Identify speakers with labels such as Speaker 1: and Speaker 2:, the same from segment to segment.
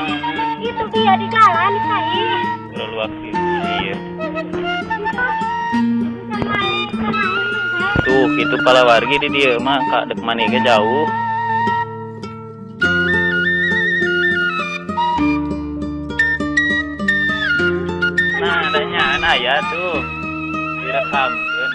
Speaker 1: Mana?
Speaker 2: Itu dia di jalan kai.
Speaker 1: Luak iya. Tuh, itu palawargi di dieu mah ka dek mani ge jauh. Nah, adanya aya tuh. Direkamkeun.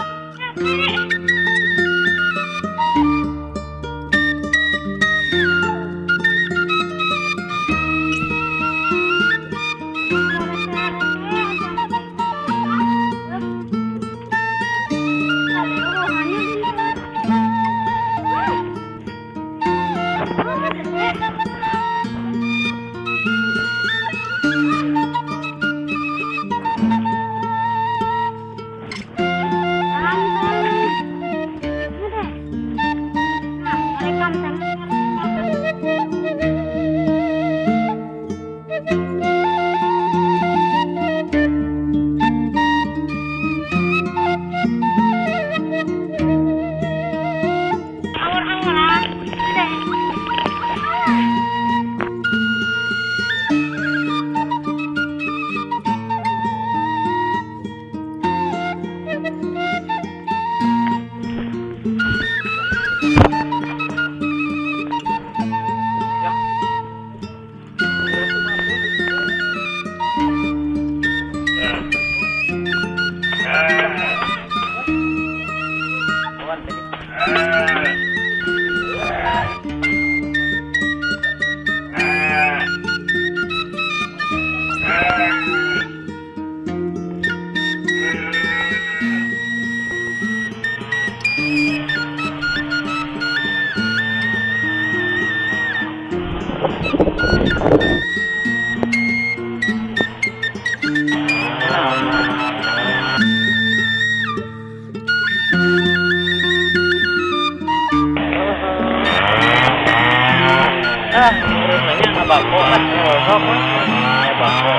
Speaker 1: Ah, nanya ngabako ah, ngabako ngabako.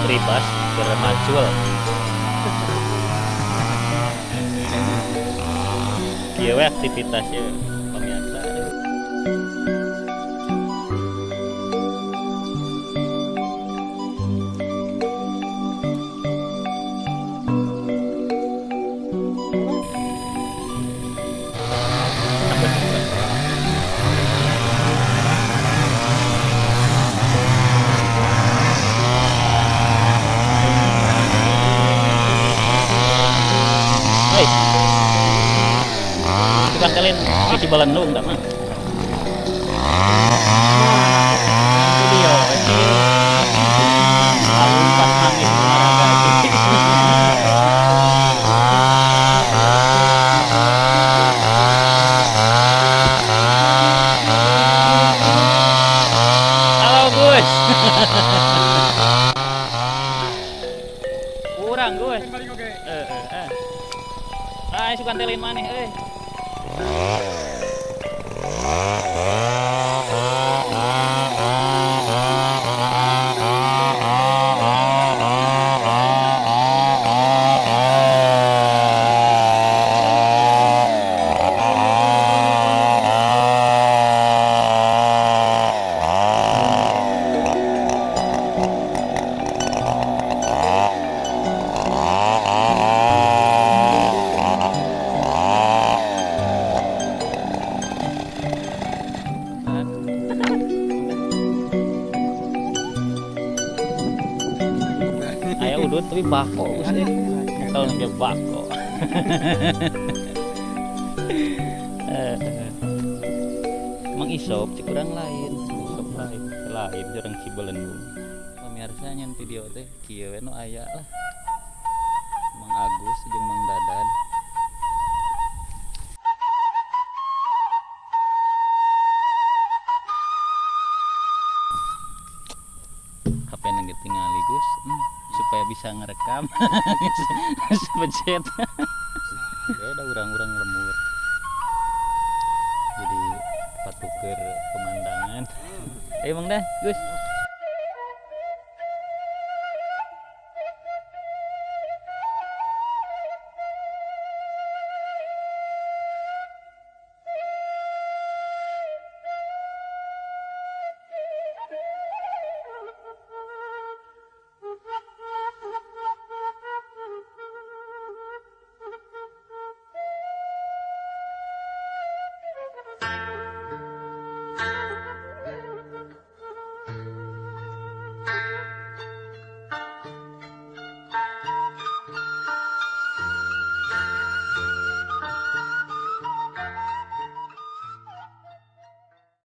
Speaker 1: Ribas keur macul. Kieu we aktivitas ieu pemirsa. Kalian cuci balendung enggak mah? Video pas nangis olahraga. Halo Gus. Kurang Gus. Ah, suka telin maneh euy. Aya udut tapi bako Gusti. Kalau nggak bako. Emang isop cik urang lain, isop lain, lain urang Cibalendung. Pemirsa nyen video teh kieu we nu aya lah. Mang Agus jeung Mang Dadan. HP nang tingali Gus, supaya bisa ngerekam. Pencet. Ya udah urang-urang lemur. Jadi patuker pemandangan. Ayo Mang Dan, Gus.